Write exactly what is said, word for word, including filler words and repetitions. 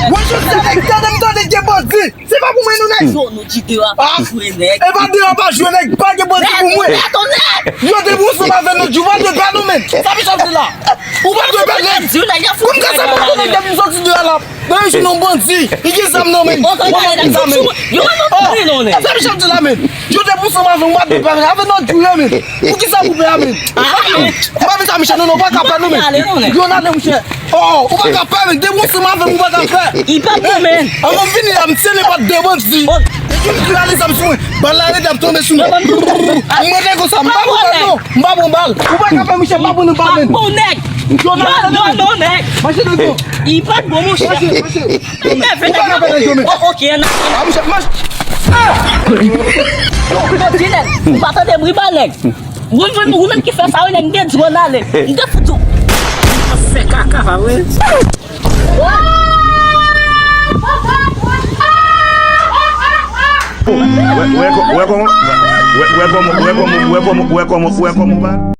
Mwen jodi a nèg tande m tande gen bandi. Se pa pou mwen non nèg. Yo, nou di deyò a pa jwe nèg. E pa deyò a pa jwe nèg, pa gen bandi pou mwen. Yo te pou ansanm avè nou, di w pa dwe pa nou menm. Sa Michel di la. Ou pa dwe pa nèg. Pou m ka sa pa konnen depi m soti deyò la. Nan yon jou non bandi. Li gen zam nan men. Ou pa gen zam men. Yo pa nan non nèg. Sa Michel di la men. Yo te pou ansanm avè m, ou pa dwe pa men. Avè nou di w la men. Pou ki sa pou pè a men. Ou pa vin sa Michel non non, ou pa ka pè nou men. Yo nan de mouchè. Oh, ou pa ka pè men, depi w ansanm avè m, ou pa ka pè. Li pa bon men. Anvan m vini la, m tire nenpòt de bandi. Epi m tire ale zam sou mwen. Bal la rete ap tonbe sou mwen. M rete konsa, m pa pran bal non. M pa pran bal. Ou pa ka pè mouchè, m pa pran nou bal men. Yo nan de mouchè. Mache nan do. Li pa bon mouchè. Mache, mache. Ou pa ka pè nèg yo men. Oh, ok, nan. Ah, mouchè, mache. Yo, yo, di nèg. Ou pa tande bri bal nèg. Ou, ou, ou menm ki fè sa wi nèg, m te di w ann ale. M te fout ou. Fè kaka pa vre. Wè, wè, wè kòman, wè, wè kòman, wè kòman, wè kòman, wè kòman, wè kòman, wè kòman,